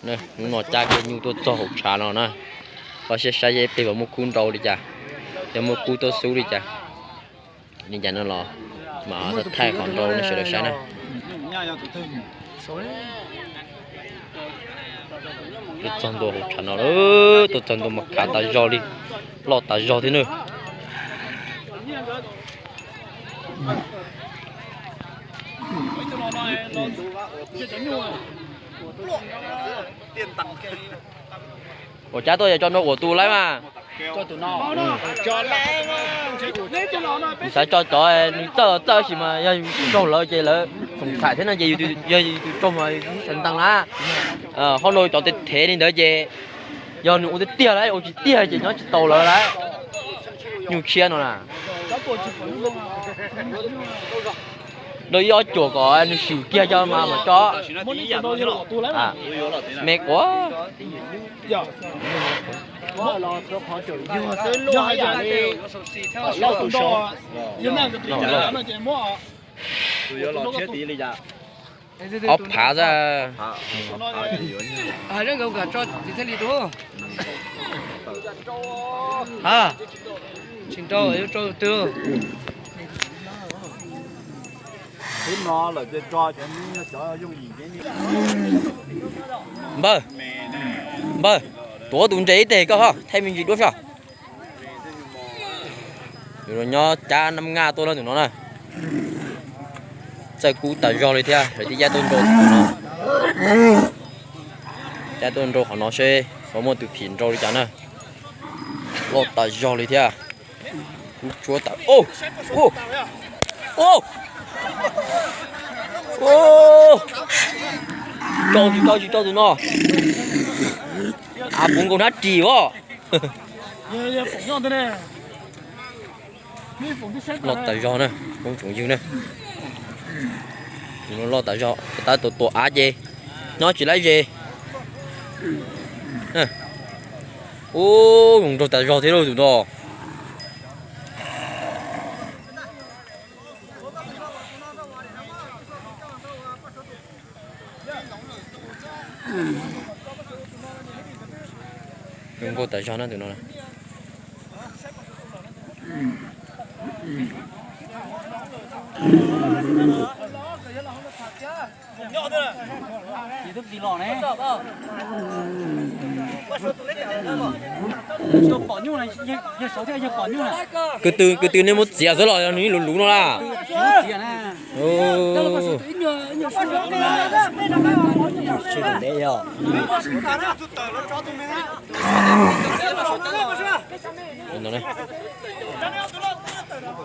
Hnub no cab kiag nyuj tuaj txog hauv tshav no na, koj saib saib ib pliag puas muaj kub nrau li cas, yog muaj kub tuaj xub li cas. Li cas no los mas thaij qhov nrau nej sawv daws saib na. Tuaj txog ntua hauv tshav no, tuaj txog ntua mas khav tas zog li, loj tas zog thiab na. Ua cas tuaj yog tso nrau uas tus laib mas. Xav tso cov nws txawj txawj sis mas yog yus raug lawv ces lawv txoom tham thiab no ces yog yus tus raug mas yus sawv ntees na. Hos no cov tes thev li ntawd ces yog nws ua tiag tiag lawm, ua tsis tiag ces nyob tsis tau lawv lawm. Nyuj tshiab no na. Rau ib ob cuam kom nws swm kiag cov mas mam tso. Me quav. Ob phav xwb. Tsis nrau yuav rau twg? Npawg, npawg, tuav tus ntses ib teg koj ho thaij me ntsis duab soj. Nyob cab nab ngaj tuaj na tus no na. Txawj kub tas zog li thiab, lawv thiaj cab tuaj nrau qhov no. Cab tuaj nrau qhov no seb puas muaj tus phim nrau li cas na. Loj tas zog li thiab. Kub tshuab tas. Rau tsis rau tsis rau tus no. Av puv nkaus hnab ris os. Loj tas zog na, phooj tsoom ywg na. Tus no loj tas zog, tab tus tuam av ces nyob tsis laib ze. Ub, zoo nraug tas zog thiab lauj tus no. Zoo nkauj tas zog na tus no. Kwv tw, kwv tw nej muab txiav xwb los yog nws luv luv no na?